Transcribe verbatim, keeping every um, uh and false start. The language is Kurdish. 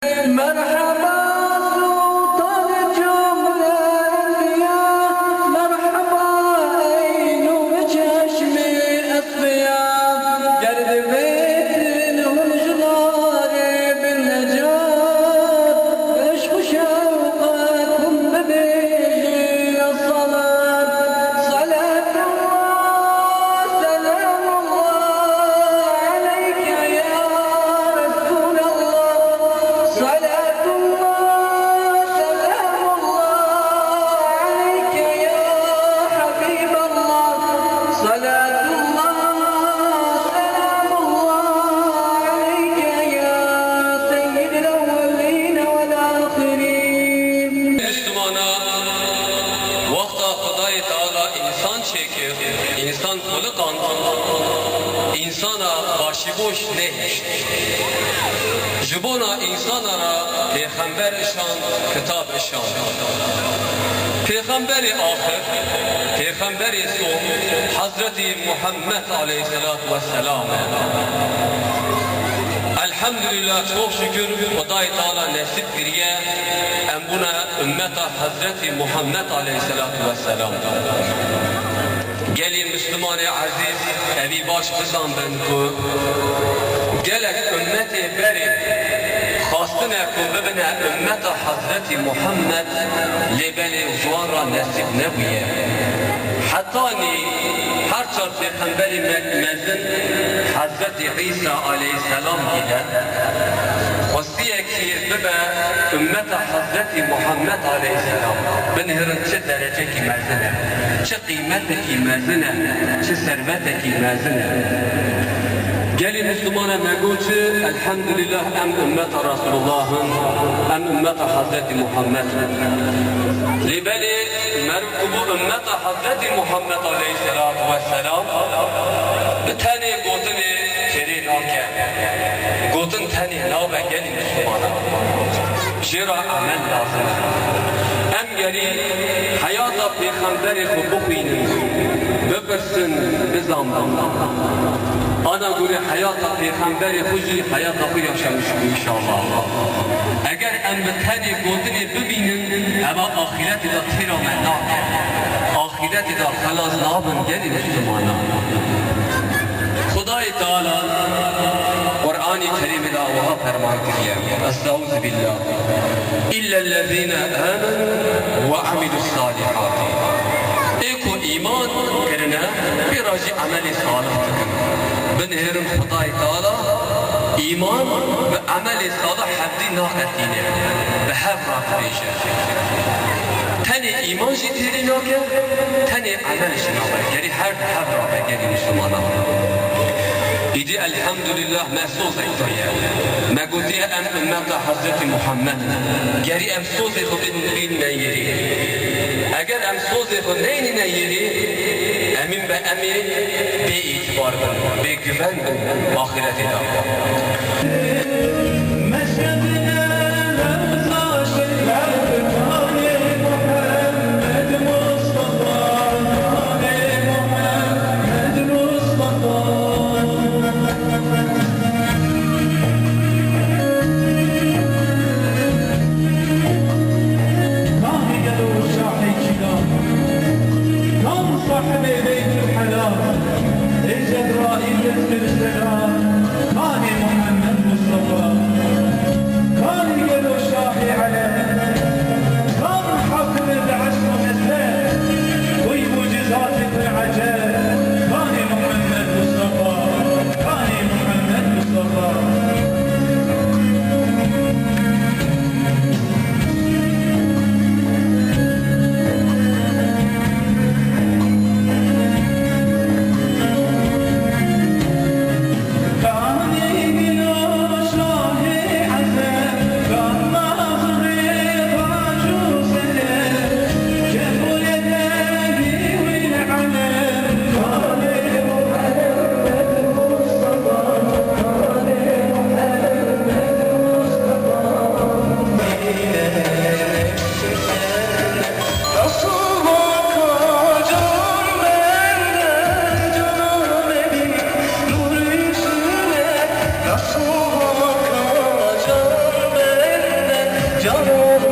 Merheba Sultan Cumhur Enbiya, merheba ey nur çeşmê esfiya. Ger divêtin hûn ji darê bin necat, eşq û şewqek hûn bibêjin esselat. Selatullah, selamullah aleyke ya Resulallah. Selatullah, selamullah aleyke ya Habiballah. Selatullah, selamullah aleyke ya seyyidel evvelin vel ahirin. Müslümana wexta Xwedayê Teala însan çêkir, însan xuliqand, însana başîboş nehişt. Ji bona însana re pêxember işand, kitab işand. Pêxemberê axir, pêxemberê son, Hezretî Muhammed aleyhisselatu vesselam e. Elhamdülillah, çok şükür, Xwedayê Teala nesîb kiriye, em bûne ümmeta Hezretî Muhammed aleyhisselatu vesselam. Gelî Müslümanê ezîz, evî baş bizanbin ku gelek ümmetê berê xwastine ku bibine ümmeta Hezretî Muhammed, lê belê ji wan re nesîb nebûye. Hetanî her çar pêxemberî me-, mezin Hezretî Îsa aleyhisselam bîne, xwestiyekî bibe ümmeta Hezretî Muhammed aleyhisselam. Binêrin çi derecekî mezin e, çi qîmetekî mezin e, çi servetekî mezin e. Gelî Müslümana me got çi? Elhamdülillah, em ümmeta Resulullah'ın, em ümmeta Hezretî Muhammed. Lê belê meriv ku bû ümmeta Hezretî Muhammed aleyhisselatu vesselam, bi tenê gotinê çêrê nake. Gotin tenê nabe gelî Müslümana. Jê re emel lazim e. Em gerî heyata pêxemberê xwe bixwînin, bipirsin, bizanbin. Ana gorê heyata pêxemberê xwe jî heyata xwe yaşamiş bû inşallah. Eger em bi tenê gotinê bibînin, eva axîretê de têra me nake. Axîretê de xelas nabin gelî Müslümana. Xwedayê Teala Qur'anê Kerîmê de wiha ferman kiriye. Estaizu billah. İllellezîne amenu ve amilussalihatî. Ê ku îman kirine, pê re jî emelê salih dikin. Binêrin Xwedayê Teala îman bi emelê salih hevdî naetîne, bi hev re dibêje. Tenê îman jî têrî nake, tenê emel jî nabe. Gerî her di hev re be gelî Müslümanan. Îdî elhamdülillah me sozek daye. Me gotiye em ümmeta Hezretî Muhammed in. Gerî em sozê xwe bin, bînine yêrî. Eger em sozê xwe neynîne yêrî, emîn be em ê bê îtibar bin, bê güven bin axîretê de. Kanê gelo şahê çîlan, kan sahibê Beytül Helal, ê Cebraîl dest kir selam, kanê Muhammed Mustafa. Cano